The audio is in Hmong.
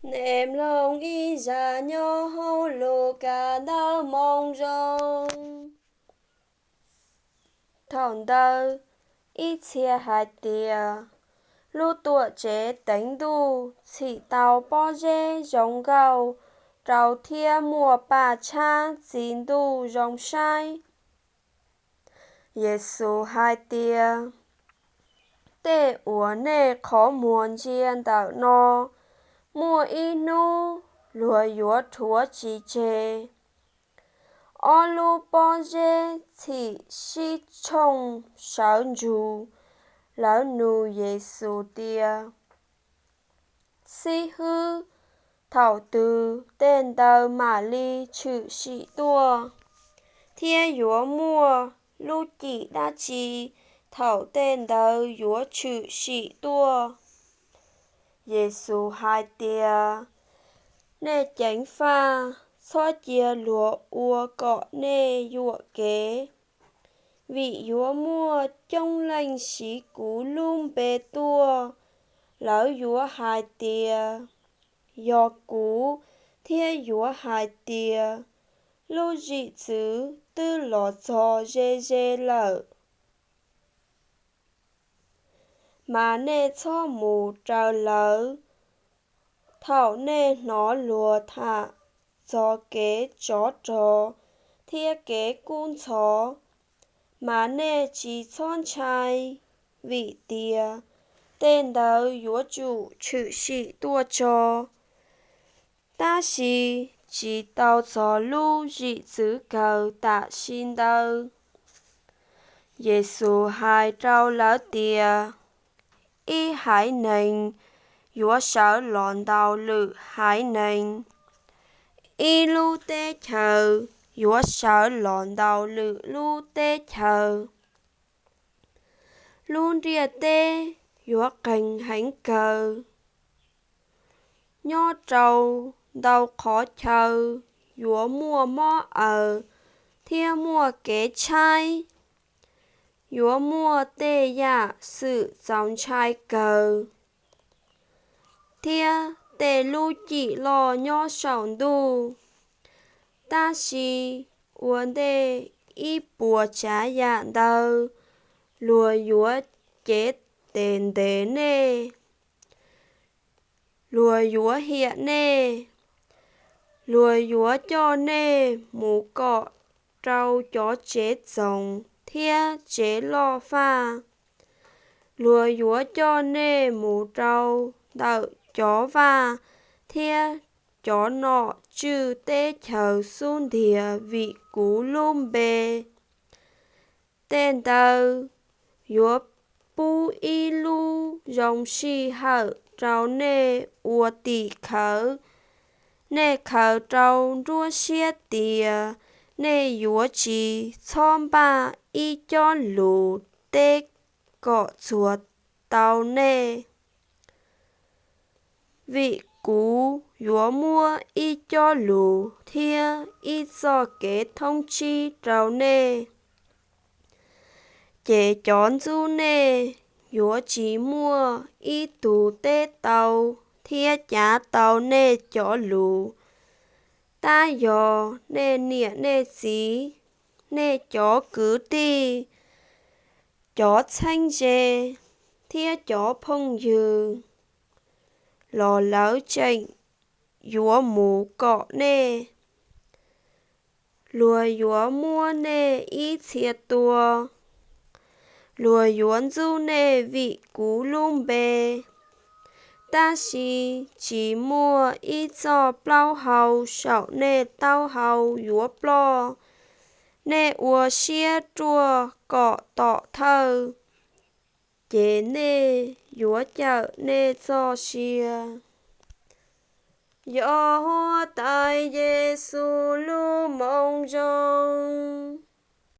Nej mloog ib zaj nyob hauv Lukas Ntawv Moo Zoo. Thaum ntawd, ib txhia hais tias, lub Tuamtsev teev Ntuj txhim tau pob zeb zoo nkauj rau thiab muaj paj tshab txi Ntuj zoo saib. Yexus hais tias, tej uas nej qhov muag ntsia ntawm no, muaj ib hnub luag yuav rhuav tsis tseg. Ob lub pob zeb txhim sib tshooj sawv ntsug, lawv nug Yexus tias, Xib hwb, thaum twg tej ntawd mam li tshwm sim tuaj? Thiab yuav muaj lub cim dab tsi thaum tej ntawd yuav tshwm sim tuaj? Yexus hais tias, nej ceev faj, txhob cia luag ua kom nej yuam kev, vim yuav muaj coob leej siv kuv lub npe tuaj. Lawv yuav hais tias, yog kuv, thiab yuav hais tias, lub zwm txwv twb los txog ze ze lawm. Mas nej txhob mus raws lawv. Thaum nej hnov luag tham txog kev tsov rog thiab kev kub ntxhov, mas nej tsis txhob ntshai, vim tias tej ntawd yuav tsum tshwm sim tuaj tso, tab sis tsis tau txog lub zwm txwv kawg tam sim ntawd. Yexus hais rau lawv tias, ib haiv neeg yuav sawv los ntaus lwm haiv neeg, ib lub teb chaws yuav sawv los ntaus lwm lub teb chaws. Lub ntiaj teb yuav qeeg heev kawg. Nyob rau ntau qhov chaw yuav muaj mob aws thiab muaj kev tshaib. Yuav muaj tej yam xwm txaus ntshai kawg thiab tej lub cim loj nyob saum ntuj. Tab sis ua ntej ib puas tsav yam ntawd, luag yuav cev tes ntes nej, luag yuav hiam nej, luag yuav coj nej mus kom rau cov tsev txoos thiab tsev loj faj. Luag yuav coj nej mus rau ntawm cov vaj thiab cov nom tswj teb chaws xub ntiag vim kuv lub npe. Tej ntawd yuav pub ib lub zoo sij hawm rau nej ua tim khawv. Nej khaws rau nruab siab tias nej yuav tsis txhob npaj ib co lus teb kom txuag tau nej. Vim kuv yuav muab ib co lus thiab ib txoj kev thoob tsib rau nej, ces cov ntxub nej yuav tsis muaj ib tug teb tau thiab cav tau nej cov lus. Tab yog nej niam nej txiv, nej cov kwv tij, cov txheeb ze thiab cov phooj ywg los lawv tseem yuav mus kom nej. Luag yuav muab nej ib txhia tua, luag yuav ntxub nej vim kuv lub npe. Tab sis tsis muaj ib txoj plaub hau saum nej taub hau yuav ploj. Nej ua siab ruaj kom tom thawj, ces nej yuav cawm nej txoj sia. Yog Huab Tais Yes Xus lub Moo Zoo.